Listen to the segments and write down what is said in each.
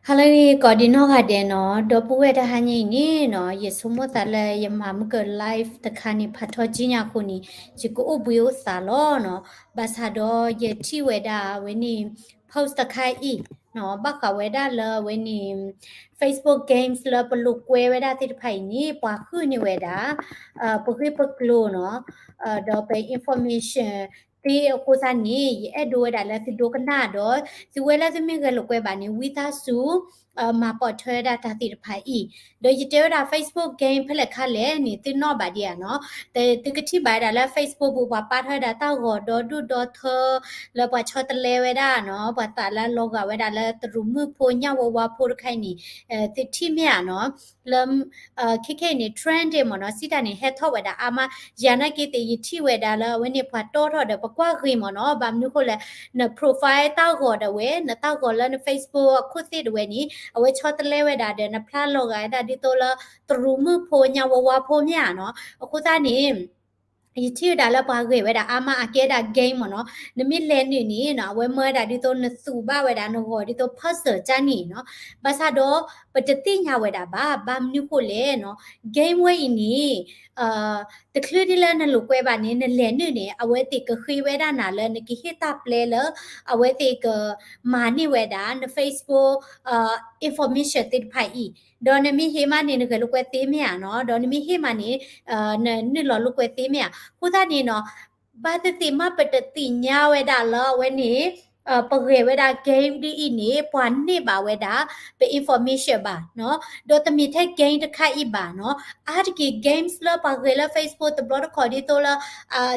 ဟါလၢအဂ့ၤ ကိးဒံနီၢ်ဂၤဒဲးနီၤ, ဒီပုၢ်ဝဲၢ်တဟါညါအံၤန့ၣ်နီၤ, ယဆိကမိၣ်သးလၢယမၤမုၢ်က live တခါန့ၣ် ဖးထီကံညါအဃိန့ၣ် ယကအိၣ်ဘှံးအိၣ်သးလီၤနီၤ. ဘၣ်ဆၣ်ဒီးယထံၣ်ဝဲဒၣ်အဝဲန့ၣ် post တခါအံၤနီၤ, ဘၣ်ဃးဝဲဒၣ်လၢအဝဲန့ၣ် Facebook Games လၢပလိာ်ကွဲဝဲဒၣ်သ့ၣ်တဖၣ်အံၤန့ၣ် ပှၤဟုၣ်န့ၢ်ဝဲဒၣ် ပဂ့ၢ်ပကျိၤနီၤ, ဒီးပ information သ့အဃိသတးန့ၣ် ယအဲၣ်ဒိးဝဲဒၣ်လၢသုဒိကနၣ်ဒီး သုဝဲလၢသုမ့ၢ်ဂဲၤလိာ်ကွဲဘၣ်န့ၣ် ဝံသးစူၤ မၤပိာ်ထွဲဝဲဒၣ်တၢ်သ့ၣ်တဖၣ်အံၤ, ဒီးယတဲဝဲဒၣ် Facebook Game ဖဲလဲၣ်ခါလဲၣ်န့ၣ် သုနီၣ်ဘၣ်ဒံးဧါနီၤ. သုကထံၣ်ဘၣ်ဝဲဒၣ်လၢ Facebook ပူၤ ပှၤပာ်ထီၣ်ဝဲဒၣ်တၢ်ဂီၤဒီဒူၣ်ဒီထၢ လၢပှၤဆီတလဲဝဲဒၣ်နီၤ, ပှၤသးလၢလီၤဂာ်ဝဲဒၣ်လၢတရူးမုၣ်ဖိညၣ်ဝါဝါဖိတခါအံၤန့ၣ် သုထံၣ်မ့ၢ်ဧါနီၤ. လၢ ခဲခဲအံၤန့ၣ် trending မ့ၢ်နီၤ, စံးတၢ်န့ၣ် ဟဲထီၣ်ဝဲဒၣ်အါမး, ယၤနာ်က့သ့ၣ် ယထံၣ်ဝဲဒၣ်လၢအဝဲန့ၣ် ပှၤတီထီၣ်ဒီး ပကွၢ်ဂ့ၤမ့ၢ်နီၤ, ဘၣ်မနုၤဃိလဲၣ်, န profile တၢ်ဂီၤဒၣ်ဝဲ, နတၢ်ဂီၤလၢန Facebook အခိၣ်သ့ၣ်ဒၣ်ဝဲန့ၣ် အဝဲဆီတလဲဝဲဒၣ်ဒီး နဖျါလီၤဂာ်ဝဲဒၣ်ဒ်သိးလၢ တရူးမုၣ်ဖိညၣ်ဝါဝါဖိမ့ၢ်ဧါနီၤ. အဃိသတးန့ၣ် ယထံၣ်ဝဲဒၣ်လၢပှၤဂဲၤဝဲဒၣ်အါမး အကဲဒၣ် game မ့ၢ်နီၤ, နမ့ၢ်လဲၤနုာ်န့ၣ်နီၤ အဝဲမၢဝဲဒၣ်ဒ်သိးနသူၣ်ဘၣ်ဝဲဒၣ်နဂီၤဒ်သိး puzzle ကၢ်န့ၣ်နီၤ. ဘၣ်ဆၣ်ဒီး ပတသ့ၣ်ညါဝဲဒၣ်ဘၣ်, ဘၣ်မနုၤဃိလဲၣ်နီၤ, game ဝဲအံၤန့ၣ် တချုးဒ်လၢနလိာ်ကွဲဘၣ်န့ၣ် နလဲၤနုာ်န့ၣ် အဝဲသ့ၣ်ကဃ့ဝဲဒၣ်နၤလၢနကဟ့ၣ်တၢ်ပျဲလၢ အဝဲသ့ၣ်ကမၤန့ၢ်ဝဲဒၣ် န Facebook information သ့ၣ်တဖၣ်အံၤ, ဒီးနမ့ၢ်ဟ့ၣ်မးန့ၣ် နဂဲၤလိာ်ကွဲသ့မ့ၢ်ဧါနီၤ, ဒီးနမ့ၢ်ဟ့ၣ်မးန့ၣ် နနုာ်လီၤလိာ်ကွဲသ့မ့ၢ်ဧါ. အဃိသတးန့ၣ်နီၤ ဘၣ်သ့ၣ်သ့ၣ်မးပတသ့ၣ်ညါဝဲဒၣ်လၢအဝဲန့ၣ် ပဂဲၤဝဲဒၣ် game ဒ်အံၤန့ၣ် ပှၤန့ၢ်ဘၣ်ဝဲဒၣ် ပ information ဘၣ်နီၤ, ဒီးတမ့ၢ်ထဲ game တခါအံၤဘၣ်နီၤ, အါတက့ၢ် games လၢပှၤဂဲၤလၢ Facebook တဘျီတခီၣ်ဒ်သိးလၢ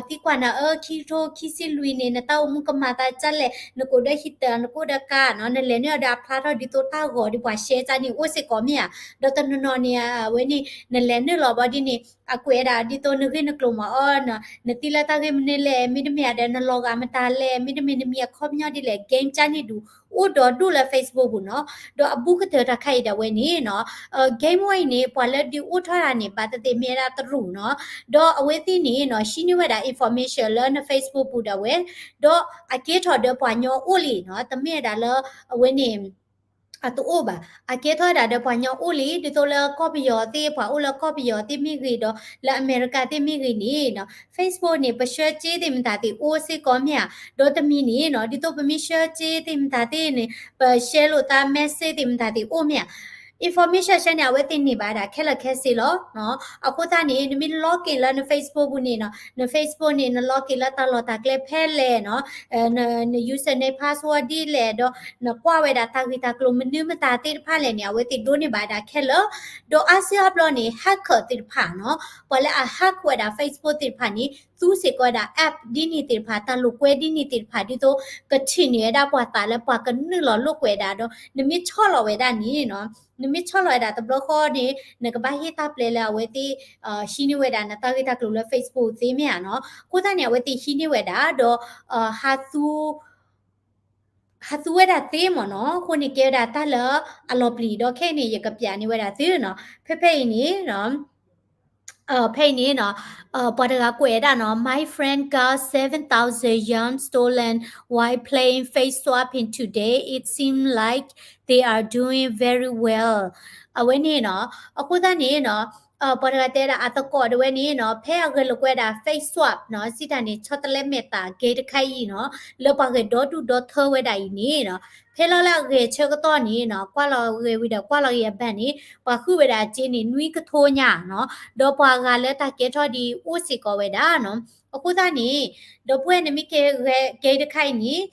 သံကွၢ်နၤအၢ ခံကထိခံဆံလွံၢ်န့ၣ် နတၢ်အိၣ်မူကမၤသးဒ်လဲၣ်, နကအိၣ်ဒီးဟံၣ်တၢ် နကအိၣ်ဒီးကါနီၤ, နလဲၤနုာ်အီၤဒီးအဖျါထီၣ်ဒ်သိးတၢ်ဂီၤဒီးပှၤ share ကၢ်န့ၣ် အိၣ်စ့ၢ်ကီးမ့ၢ်ဧါ. ဒီးတနီၤနီၤန့ၣ် အဝဲန့ၣ် နလဲၤနုာ်လီၤဘၣ်ဒ်န့ၣ် အကွဲးဒၣ်ဒ်သိးနဂ့ၢ်နကျိၤမးအီၤ, နသံလၢတၢ်ဂ့ၢ်မနုၤလဲၣ်, မ့တမ့ၢ်ဒီး နလီၤဂာ်မတၤလဲၣ်, မ့တမ့ၢ်နမံၤအခီပညီဒ်လဲၣ်, game ကၢ်န့ၣ်ဒုး အိၣ်ဒီဒူၣ်လၢ Facebook ပူၤနီၤ. ဒီးအဘူးကတၢၢ်တခါအံၤဒၣ်ဝဲန့ၣ်နီၤ game ဝဲအံၤန့ၣ် ပှၤလၢဒုးအိၣ်ထီၣ်တၢ်န့ၣ် ဘၣ်သ့ၣ်သ့ၣ်မ့ၢ်ဝဲဒၣ်တရူးနီၤ. ဒီးအဝဲသ့ၣ်န့ၣ်နီၤ ဟံးန့ၢ်ဝဲဒၣ် information လၢန Facebook ပူၤဒၣ်ဝဲ, ဒီးအကဲထီၣ်ဒီးပှၤညီအိၣ်လံနီၤ, တမ့ၢ်ဝဲဒၣ်လၢအဝဲန့ၣ် အတအိၣ်ဘၣ်, အကဲထီၣ်ဝဲဒၣ်ဒီးပှၤညီအိၣ်လံ, ဒ်သိးလၢကီၢ်ပယီၤသ့ၣ် ပှၤအိၣ်လၢကီၢ်ပယီၤသ့ၣ်မ့ၢ်ဂ့ၤဒီး လၢအမဲရကၤသ့ၣ်မ့ၢ်ဂ့ၤန့ၣ်နီၤ Facebook န့ၣ် ပ share စ့သ့ၣ်မတၤသ့ၣ်အိၣ်စ့ၢ်ကီးမ့ၢ်ဧါ. ဒီးတမံၤန့ၣ်နီၤ ဒ်သိးပမ့ၢ် share စ့သ့ၣ်မတၤသ့ၣ်န့ၣ် ပ share လိာ်သး message သ့ၣ်မတၤသ့ၣ်အိၣ်မ့ၢ်ဧါ. information share န့ၣ် အဝဲသ့ၣ်န့ၢ်ဘၣ်ဒၣ်ခဲလၢာ်ခဲဆ့လီၤနီၤ. အဃိသတးန့ၣ် နမ့ၢ် log in လၢန Facebook ပူၤန့ၣ်နီၤ န Facebook န့ၣ် န log in လၢတၢ်လီၢ်တၢ်ကျဲဖဲလဲၣ်နီၤ န username password ဒ်လဲၣ်ဒီး နကွၢ်ဝဲဒၣ်တၢ်ဂ့ၢ်တၢ်ကျိၤမနုၤမတၤသ့ၣ်တဖၣ်လဲၣ်န့ၣ် အဝဲသ့ၣ်ဒိးန့ၢ်ဘၣ်ဒၣ်ခဲလၢာ်. ဒီးအါစုအါဘျီန့ၣ် hacker သ့ၣ်တဖၣ်နီၤ ပှၤလၢအ hack ဝဲဒၣ် Facebook သ့ၣ်တဖၣ်န့ၣ် သူစ့ၢ်ကီးဝဲဒၣ် app ဒ်န့ၣ်သ့ၣ်တဖၣ် တၢ်လိာ်ကွဲဒ်န့ၣ်သ့ၣ်တဖၣ် ဒ်သိးကထံၣ်န့ၢ်ဝဲဒၣ်ပှၤသးလၢပှၤကနုာ်လီၤလိာ်ကွဲဒၣ်ဒီး နမ့ၢ်ဆီၣ်လီၤဝဲဒၣ်န့ၣ်နီၤ နမ့ၢ်ဆီၣ်လီၤဝဲဒၣ်တဘျီဃီန့ၣ် နကဘၣ်ဟ့ၣ်တၢ်ပျဲလၢအဝဲသ့ၣ် ဟံးန့ၢ်ဝဲဒၣ်နတၢ်ဂ့ၢ်တၢ်ကျိၤလၢ Facebook သ့မ့ၢ်ဧါနီၤ. အဃိသတးန့ၣ် အဝဲသ့ၣ်ဟံးန့ၢ်ဝဲဒၣ်ဒီး ဟးသူ ဟးသူဝဲဒၣ်သ့မ့ၢ်နီၤ. အဃိန့ၣ်ကဲဝဲဒၣ်တၢ်လၢအလီၤပျံၤဒီးခဲအံၤန့ၣ် ယကပျးန့ၢ်ဝဲဒၣ်သုနီၤ. ဖဲဖဲအံၤန့ၣ် ဖဲအံၤန့ၣ်နီၤ ပှၤတဂၤကွဲးဝဲဒၣ်နီၤ My friend got seven thousand yuan stolen while playing Face Swap in today. It seems like they are doing very well. အဝဲန့ၣ်နီၤ အဃိသတးန့ၣ်နီၤ ပှၤတဂၤတဲဒၣ်အသကိးဒၣ်ဝဲန့ၣ်နီၤ ဖဲအဂဲၤလိာ်ကွဲဒၣ် Face Swap နီၤ စံးတၢ်န့ၣ် ဆီတလဲမဲာ်သၣ် game တခါအံၤနီၤ လၢပှၤဂဲၤဒီဒူၣ်ဒီထၢဝဲဒၣ်အံၤန့ၣ်နီၤ ဖဲလီၤလၢအဂဲၤဆၢကတီၢ်န့ၣ်နီၤ ကွၢ်လီၤဂဲၤဝံၤဒီး ကွၢ်လီၤဂဲၤအဘၣ်န့ၣ် ပှၤဟုၣ်ဝဲဒၣ်အစ့န့ၣ် နွံကထိညါနီၤ ဒီးပှၤဂၤလၢတၢ်ကဲထီၣ်ဒံးအိၣ်စ့ၢ်ကီးဝဲဒၣ်နီၤ. အဃိသတးန့ၣ် ဒီပုၢ်ဝဲၢ်န့ၣ်မ့ၢ်ကဲဂဲၤ game တခါအံၤန့ၣ်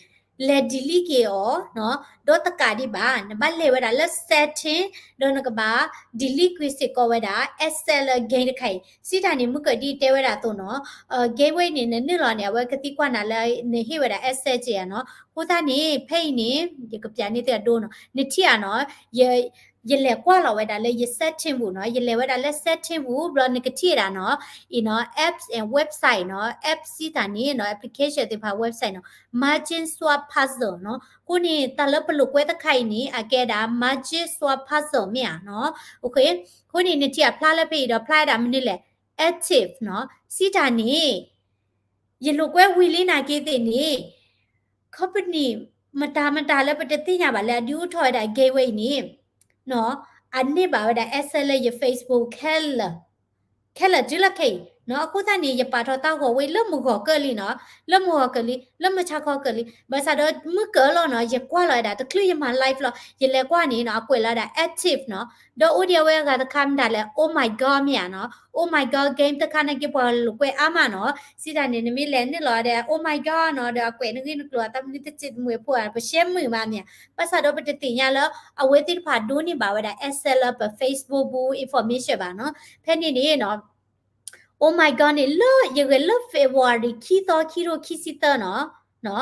လဲၤ delete က့ၤအီၤနီၤ ဒီးတကးဒံးဘၣ် နဘၣ်လဲၤဝဲဒၣ်လၢ setting ဒီးနကဘၣ် delete ကွံာ်စ့ၢ်ကီးဝဲဒၣ် access လၢ game တခါအံၤ စံးတၢ်န့ၣ် မုၢ်ကဒံတဲဝဲဒၣ်အသိးနီၤ game ဝဲအံၤန့ၣ် နနုာ်လီၤန့ၣ် အဝဲကသံကွၢ်နၤလၢနဟ့ၣ်ဝဲဒၣ် access ဧါနီၤ. အဃိသတးန့ၣ် ဖဲအံၤန့ၣ် ယကပျးန့ၢ်သုအဒိနီၤ နထံၣ်ဧါနီၤ ယလဲၤကွၢ်လီၤဝဲဒၣ်လၢယ setting ပူၤနီၤ ယလဲၤဝဲဒၣ်လၢ setting ပူၤ ဘျီနကထံၣ်ဝဲဒၣ်နီၤ အံၤနီၤ apps and website နီၤ app စံးတၢ်န့ၣ်နီၤ application သ့ၣ်တဖၣ် website နီၤ Magic Swap Puzzle နီၤ အဃိန့ၣ် တၢ်လၢပလိာ်ကွဲတခါအံၤန့ၣ် အကဲဒၣ် Magic Swap Puzzle မ့ၢ်ဧါနီၤ. အဃိန့ၣ် နထံၣ်အဖျါလၢဖဲအံၤဒီး ဖျါဝဲဒၣ်မနုၤလဲၣ် active နီၤ စံးတၢ်န့ၣ် ယလိာ်ကွဲဝံၤလံနာ်က့သ့ၣ်န့ၣ် company မတၤမတၤလၢပတသ့ၣ်ညါဘၣ်လၢအဒုးအိၣ်ထီၣ်ဝဲဒၣ် gateway အံၤန့ၣ် အန့ၢ်ဘၣ်ဝဲဒၣ် access လၢယ Facebook ခဲလၢာ် ခဲလၢာ်တုၤလၢခဲအံၤနီၤ. အဃိသတးန့ၣ် ယပာ်ထီၣ်တၢ်ဂီၤဝဲလၢမုၢ်ဂီၤကၢၢ်လံနီၤ, လၢမုၢ်ဂီၤကၢၢ်လံ, လၢမုၢ်ဆါခီကၢၢ်လံ. ဘၣ်ဆၣ်ဒီးမုၢ်ကၢၢ်လီၤနီၤ, ယကွၢ်လီၤဝဲဒၣ် တချုးယမၤ live လီၤ, ယလဲၤကွၢ်န့ၣ်နီၤ, အကွဲးလီၤဝဲဒၣ် active နီၤ. ဒီးအိၣ်ဒံးအဝဲအဂၤတခါမတၤလဲၣ်, Oh My God မ့ၢ်ဧါနီၤ, Oh My God game တခါနာ်က့ ပှၤလိာ်ကွဲအါမးနီၤ. စံးတၢ်န့ၣ် နမ့ၢ်လဲၤနုာ်လီၤဒီး Oh My God နီၤ, ဒီးအကွဲးနဂ့ၢ်နကျိၤ အတၢ်မနုၤတစဲးတမှဲၤဖိဧါ, ပရှဲမုာ်မးမ့ၢ်ဧါ. ဘၣ်ဆၣ်ဒီးပတသ့ၣ်ညါလၢ အဝဲသ့ၣ်တဖၣ်ဒိးန့ၢ်ဘၣ်ဝဲဒၣ် access လၢပ Facebook ပူၤ information ဘၣ်နီၤ. ဖဲန့ၣ်န့ၣ်နီၤ Oh My God န့ၣ် လၢယဂဲၤလၢ February ခံသီ ခံထိခံဆံသၢနီၤ,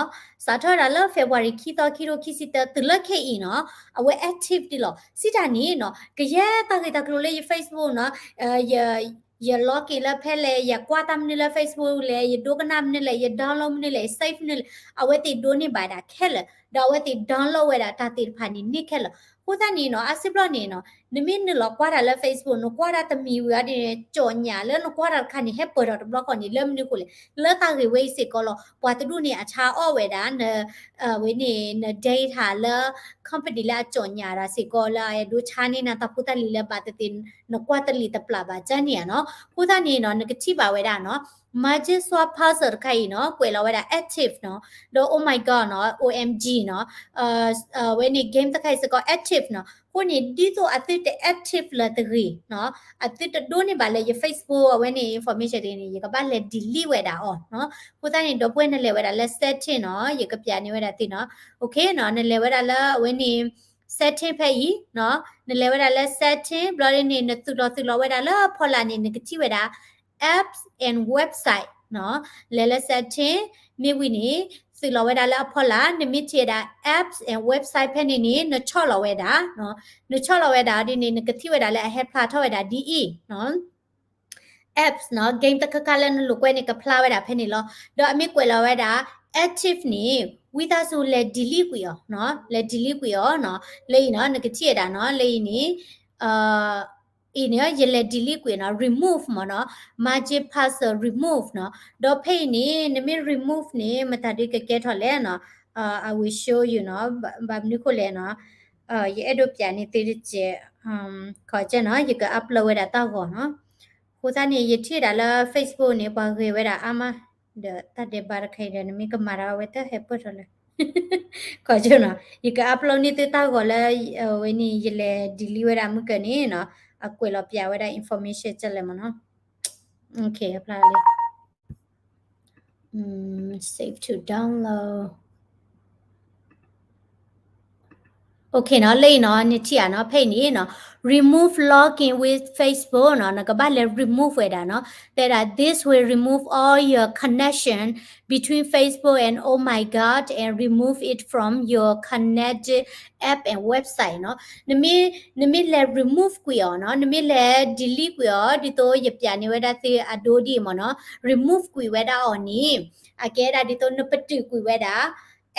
စးထီၣ်ဝဲဒၣ်လၢ February ခံသီ ခံထိခံဆံသၢ တုၤလၢခဲအံၤနီၤ, အဝဲ active ဒံးလီၤ. စံးတၢ်န့ၣ်နီၤ, ကယဲၢ်တၢ်ဂ့ၢ်တၢ်ကျိၤလၢယ Facebook နီၤ, ယ ယ log in လၢဖဲလဲၣ်, ယကွၢ်တၢ်မနုၤလၢ Facebook လဲၣ်, ယဒိကနၣ်မနုၤလဲၣ်, ယ download မနုၤလဲၣ်, ယ save မနုၤလဲၣ်, အဝဲသ့ၣ်ဒိးန့ၢ်ဘၣ်ဒၣ်ခဲလၢာ်, ဒီးအဝဲသ့ၣ် download ဝဲဒၣ်တၢ်သ့ၣ်တဖၣ်န့ၣ်န့ၢ်ခဲလၢာ်. အဃိသတးန့ၣ်နီၤ, အါစုဘျီန့ၣ်နီၤ, နမ့ၢ်နုာ်လီၤကွၢ်တၢ်လၢ Facebook နကွၢ်တၢ်တမံၤဝံၤအီၤဒ်န့ၣ် ကၠီၣ်ညၣ်လၢနကွၢ်တၢ်တခါန့ၣ် ဟဲပၢၢ်ထီၣ်တဘျီဃီန့ၣ် လၢမနုၤဃိလဲၣ်, လၢတၢ်ဂ့ၢ်ဝဲအံၤစ့ၢ်ကီးလီၤ. ပှၤတဒူၣ်န့ၣ် အဆါအီၣ်ဝဲဒၣ် န ဝဲန့ၣ် န data လၢ company လၢအကၠီၣ်ညၣ်တၢ်စ့ၢ်ကီး လၢအဒိဆါန့ၢ်နၤတၢ်ဖိတၢ်လံၤလၢဘၣ်သ့ၣ်သ့ၣ် နကွၢ်တလံာ်တပျၢ်ဘၣ်ကၢ်န့ၣ်ဧါနီၤ. အဃိသတးန့ၣ်နီၤ နကထံၣ်ဘၣ်ဝဲဒၣ်နီၤ, Magic Swap Puzzle တခါအံၤနီၤ ကွဲးလီၤဝဲဒၣ် active နီၤ, ဒီး Oh my god နီၤ, O M G နီၤ, ဝဲန့ၣ် game တခါအံၤစ့ၢ်ကီး active နီၤ. အဃိန့ၣ် ဒ်သိးအသုတ active လၢၤတဂ့ၤနီၤ, အသုတဒိးန့ၢ်ဘၣ်လၢယ Facebook အဝဲန့ၣ် information တဂ့ၤန့ၣ် ယကဘၣ်လဲၤ delete ဝဲဒၣ်အီၤနီၤ. အဃိသတးန့ၣ် ဒီပုၢ်ဝဲၢ်နလဲၤဝဲဒၣ်လၢ setting နီၤ, ယကပျးန့ၢ်ဝဲဒၣ်သုနီၤ. OK နီၤ, နလဲၤဝဲဒၣ်လၢအဝဲန့ၣ် setting ဖဲအံၤနီၤ, နလဲၤဝဲဒၣ်လၢ setting ဘျီဒ်န့ၣ် နသုးလီၤသုးလီၤဝဲဒၣ်လၢအဖီလာ်န့ၣ် နကထံၣ်ဝဲဒၣ် apps and website နီၤ. လဲၤလၢ setting မ့ၢ်ဝံၤန့ၣ် သုးလီၤဝဲဒၣ်လၢအဖီလာ် နမ့ၢ်ထံၣ်ဝဲဒၣ် apps and website ဖဲန့ၣ်န့ၣ် နဆီၣ်လီၤဝဲဒၣ်နီၤ. နဆီၣ်လီၤဝဲဒၣ်ဒ်န့ၣ် နကထံၣ်ဝဲဒၣ်လၢအဟဲဖျါထီၣ်ဝဲဒၣ်ဒ်အံၤနီၤ. apps နီၤ, game တခါခါလၢနလိာ်ကွဲန့ၣ် ကဖျါဝဲဒၣ်ဖဲန့ၣ်လီၤ. ဒီးအမ့ၢ်ကွဲးလီၤဝဲဒၣ် active န့ၣ် ဝံသးစူၤလဲၤ delete ကွံာ်အီၤနီၤ, လဲၤ delete ကွံာ်အီၤနီၤ. လၢအံၤနီၤ နကထံၣ်ဝဲဒၣ်နီၤ, လၢအံၤန့ၣ် အံၤန့ၣ် ယလဲၤ delete ကွံာ်နီၤ, remove မ့ၢ်နီၤ, Magic Puzzle remove နီၤ. ဒီးဖဲအံၤန့ၣ် နမ့ၢ် remove န့ၣ် မတၤဒုးကကဲထီၣ်လဲၣ်နီၤ. I will show you နီၤ, ဘၣ်မနုၤဃိလဲၣ်နီၤ, ယအဲၣ်ဒိးပျးန့ၢ်သုတစဲး, ခီကဲနီၤ, ယက upload ဝဲဒၣ်တၢ်ဂီၤနီၤ. အဃိသတးန့ၣ် ယထံၣ်ဒၣ်လၢ Facebook န့ၣ် ပှၤဂ့ၤဝဲဒၣ်အါမး, ဒီးတၢ်ဒဲးဘးတခါအံၤဒီး နမ့ၢ်ကမၤတၢ်ဝဲတဟဲပၢၢ်ထီၣ်လၢ ခီကဲနီၤ, ယက upload န့ၢ်သုတၢ်ဂီၤလၢ ဝဲန့ၣ် ယလဲၤ delete ဝဲဒၣ်မုၢ်ကၢန့ၣ်နီၤ, အကွဲးလီၤပျးဝဲဒၣ် information ကလဲၣ်မ့ၢ်နီၤ. OK အဖျါလံ save to download. OK နီၤ, လၢအံၤနီၤ နထံၣ်ဧါနီၤ, ဖဲအံၤန့ၣ်နီၤ remove logging with Facebook နီၤ, နကဘၣ်လဲၤ remove ဝဲဒၣ်နီၤ. တဲဒၣ် this will remove all your connection between Facebook and Oh My God and remove it from your connected app and website နီၤ. နမ့ၢ် နမ့ၢ်လဲၤ remove ကွံာ်အီၤနီၤ, နမ့ၢ်လဲၤ delete ကွံာ်အီၤ ဒ်သိးယပျးန့ၢ်ဝဲဒၣ်သုအဒိဒ်အံၤမ့ၢ်နီၤ, remove ကွံာ်ဝဲဒၣ်အီၤန့ၣ် အကဲဒၣ်ဒ်သိးနပတုာ်ကွံာ်ဝဲဒၣ်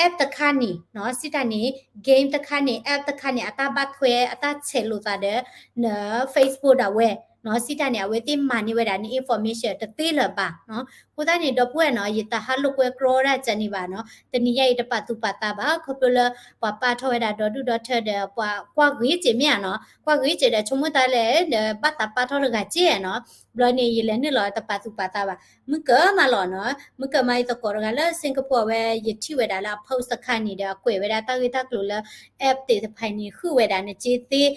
app တခါန့ၣ်နီၤ, စံးတၢ်န့ၣ် game တခါန့ၣ် app တခါန့ၣ် အတၢ်ဘၣ်ထွဲ အတၢ်ဆဲးလိာ်သးဒီး န Facebook ဒၣ်ဝဲနီၤ, စံးတၢ်န့ၣ် အဝဲသ့ၣ်မၤန့ၢ်ဝဲဒၣ်န information တသ့လၢၤဘၣ်နီၤ. အဃိသတးန့ၣ် ဒီပုၢ်ဝဲၢ်နီၤ, ယတဟးလိာ်ကွဲကြီဒၣ်ကန့ၣ်ဘၣ်နီၤ, တနံၤညါအံၤတပာ်သူၣ်ပာ်သးဘၣ်, ခီဖျိလၢပှၤပာ်ထီၣ်ဝဲဒၣ်ဒီဒူၣ်ဒီထၢဒီး ပှၤကွၢ်ဂ့ၤက့ၤမ့ၢ်ဧါနီၤ, ကွၢ်ဂ့ၤက့ၤဒီးဆိကမိၣ်သးလဲၣ်ဒီး ဘၣ်သးပာ်ထီၣ်တဂၤက့ၤနီၤ. ဘျီန့ၣ် ယလဲၤနုာ်လီၤတပာ်သူၣ်ပာ်သးဘၣ်. မုၢ်ကၢၢ်မးလီၤနီၤ, မုၢ်ကၢၢ်မး ယသကိးတဂၤလၢ Singapore အဝဲ ယထံၣ်ဝဲဒၣ်လၢအ post တခါန့ၣ်ဒီး အကွဲးဝဲဒၣ်တၢ်ဂ့ၢ်တၢ်ကျိၤလၢ app သ့ၣ်တဖၣ်န့ၣ် ဃုဝဲဒၣ်နစ့သ့, ဒီး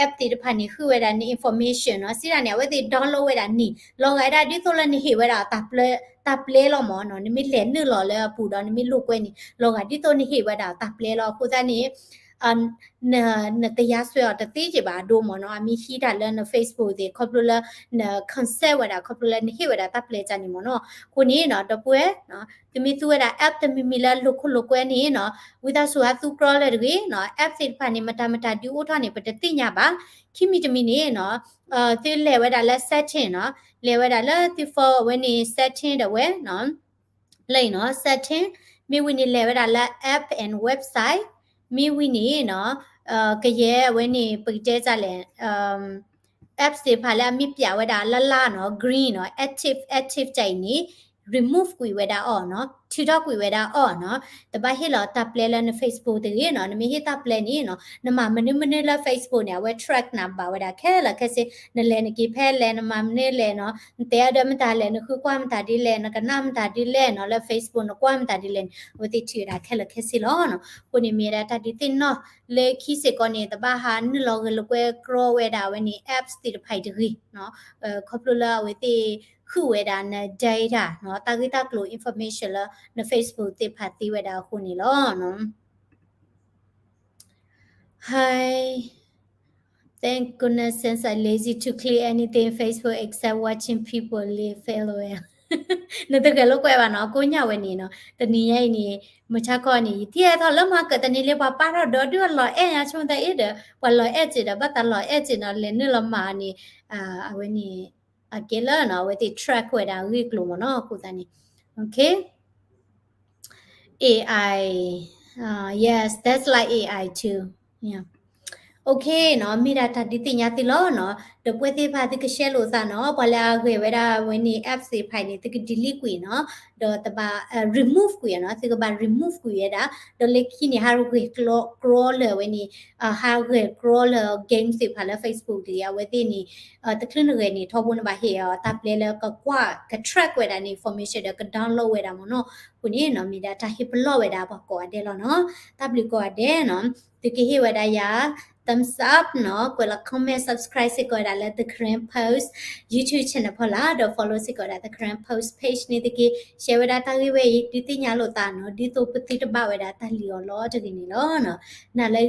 app သ့ၣ်တဖၣ်န့ၣ် ဃုဝဲဒၣ်န information နီၤ, စံးတၢ်န့ၣ် အဝဲသ့ၣ် download ဝဲဒၣ်န့ၣ် လီၤဂာ်ဒၣ်ဒ်သိးလၢနဟ့ၣ်ဝဲဒၣ်တၢ်ပျဲ တၢ်ပျဲလီၤမ့ၢ်နီၤ, နမ့ၢ်လဲၤနုာ်လီၤလၢအပူၤဒီး နမ့ၢ်လိာ်ကွဲန့ၣ် လီၤဂာ်ဒ်သိးနဟ့ၣ်ဝဲဒၣ်တၢ်ပျဲလီၤ. အဃိသတးန့ၣ် န နတယါစွဲအီၤတသ့က့ၤဘၣ်အဒိမ့ၢ်နီၤ, အမ့ၢ်ဟံးတၢ်လၢန Facebook သ့ၣ် ခီဖျိလၢ န consent ဝဲဒၣ် ခီဖျိလၢနဟ့ၣ်ဝဲဒၣ်တၢ်ပျဲကန့ၣ်မ့ၢ်နီၤ. အဃိန့ၣ်နီၤ ဒီပုၢ်ဝဲၢ် သုမ့ၢ်သူဝဲဒၣ် app တမံၤမံၤလၢလိၤခိၣ်လိၤကွဲန့ၣ်နီၤ, ဝံသးစူၤအသူကြီလၢၤတဂ့ၤနီၤ, app သ့ၣ်တဖၣ်န့ၣ် မတၤမတၤဒုးအိၣ်ထီၣ်န့ၣ် ပတသ့ၣ်ညါဘၣ်. ခံမံၤတမံၤန့ၣ်နီၤ သုလဲၤဝဲဒၣ်လၢ setting နီၤ, လဲၤဝဲဒၣ်လၢသု phone အဝဲန့ၣ် setting ဒၣ်ဝဲနီၤ လၢအံၤနီၤ setting မ့ၢ်ဝံၤန့ၣ် လဲၤဝဲဒၣ်လၢ app and website မ့ၢ်ဝံၤန့ၣ်နီၤ ကယဲၢ်အဝဲန့ၣ် ပကတဲတၢ်လဲၣ် apps သ့ၣ်တဖၣ်လၢအမ့ၢ်ပျးဝဲဒၣ်လၢ်လၢ်နီၤ green နီၤ active active တၢ်အံၤန့ၣ် remove ကွံာ်ဝဲဒၣ်အီၤနီၤ, ထုးထီၣ်ကွံာ်ဝဲဒၣ်အီၤနီၤ. တဘၣ်ဟ့ၣ်လီၤတၢ်ပျဲလၢန Facebook တဂ့ၤနီၤ. နမ့ၢ်ဟ့ၣ်တၢ်ပျဲန့ၣ်နီၤ, နမၤမနုၤမနုၤလၢ Facebook န့ၣ် အဝဲ track နၤဘၣ်ဝဲဒၣ်ခဲလၢာ်ခဲဆ့, နလဲၤနက့ၤဖဲလဲၣ်, နမၤမနုၤလဲၣ်နီၤ, နတဲအဒၢမတၤလဲၣ်, နဃုကွၢ်မတၤဒ်လဲၣ်, နကနၣ်မတၤဒ်လဲၣ်နီၤ, လၢ Facebook နကွၢ်မတၤဒ်လဲၣ်န့ၣ် အဝဲသ့ၣ်ထုးဝဲဒၣ်ခဲလၢာ်ခဲဆ့လီၤနီၤ. အဃိန့ၣ်မ့ၢ်ဝဲဒၣ်တၢ်ဒုးသ့ၣ်နီၣ်လၢခံစ့ၢ်ကီးန့ၣ် တဘၣ်ဟးနုာ်လီၤဂဲၤလိာ်ကွဲကြီဝဲဒၣ်အဝဲန့ၣ် apps သ့ၣ်တဖၣ်အံၤတဂ့ၤနီၤ. ခီဖျိလၢအဝဲသ့ၣ် ဃုဝဲဒၣ်န data နီၤ, တၢ်ဂ့ၢ်တၢ်ကျိၤ information လၢန Facebook သ့ၣ်တဖၣ်သ့ဝဲဒၣ်အဃိန့ၣ်လီၤ. Hi, thank goodness since I lazy to clear anything Facebook except watching people live, LOL. နတဂဲၤလိာ်ကွဲဘၣ်နီၤ, ကိးညၣ်ဝဲန့ၣ်နီၤ, တနံၤညါအံၤန့ၣ် မုၢ်ဆါခီန့ၣ် ယထံၣ်ဟဲထီၣ်လၢမၤကတနံၤလၢပှၤပာ်ထီၣ်ဒီဒုၣ်အလီၤအဲၣ်ညါဆိကတၢၢ်အံၤဒီး ပှၤလီၤအဲၣ်စ့ၢ်ဒီး ဘၣ်သးလီၤအဲၣ်စ့ၢ်နီၤ, လဲၤနုာ်လီၤမၤန့ၣ် အဝဲန့ၣ် အကဲလၢနီၤ, အဝဲသ့ၣ် track ဝဲဒၣ်အဂ့ၢ်အကျိၤမ့ၢ်နီၤ, အဃိသတးန့ၣ် okay. AI, uh, yes, that's like AI too. Yeah. Okay နီၤ, မ့ၢ်ဒၣ်တၢ်ဒုးသ့ၣ်ညါသုလီၤနီၤ. ဒီးပှဲၤသ့ၣ်တဖၣ်သုက share လိာ်သးနီၤ, ပှၤလၢအဂဲၤဝဲဒၣ်ဝဲန့ၣ် apps သ့ၣ်တဖၣ်အံၤန့ၣ် သုက delete ကွံာ်နီၤ, ဒီးတဘၣ် remove ကွံာ်နီၤ, သုကဘၣ် remove ကွံာ်ဝဲဒၣ်, ဒီးလၢခံန့ၣ် ဟးဂဲၤကြီလၢဝဲန့ၣ် ဟးဂဲၤကြီလၢ game သ့ၣ်တဖၣ်လၢ Facebook တဂ့ၤ, အဝဲသ့ၣ်န့ၣ် တချုးနဂဲၤန့ၣ် ထီဘိနဘၣ်ဟ့ၣ်အီၤတၢ်ပျဲလၢကကွၢ် က track ဝဲဒၣ်န့ၣ် information ဒီးက download ဝဲဒၣ်မ့ၢ်နီၤ. အဃိန့ၣ်နီၤ, မ့ၢ်ဒၣ်တၢ်ဟ့ၣ်ပလီၢ်ဝဲဒၣ်ပှၤကိးဂၤဒဲးလီၤနီၤ. တၢ်ဘျုးကိးဂၤဒဲးနီၤ, သုကဟ့ၣ်ဝဲဒၣ်ယၤ thumbs up နီၤ, ကွဲးလီၤ comment, subscribe စ့ၢ်ကီးဝဲဒၣ်လၢ The Karen Post YouTube channel ဖီလာ်, ဒီး follow စ့ၢ်ကီးဝဲဒၣ် The Karen Post page န့ၣ်တက့ၢ်. share ဝဲဒၣ်တၢ်ဂ့ၢ်ဝဲအံၤ ဒုးသ့ၣ်ညါလိာ်သးနီၤ, ဒ်သိးပသုတဘၣ်ဝဲဒၣ်တၢ်လံၤအီၤလီၤတဂ့ၤန့ၣ်လီၤ. နၤလၢ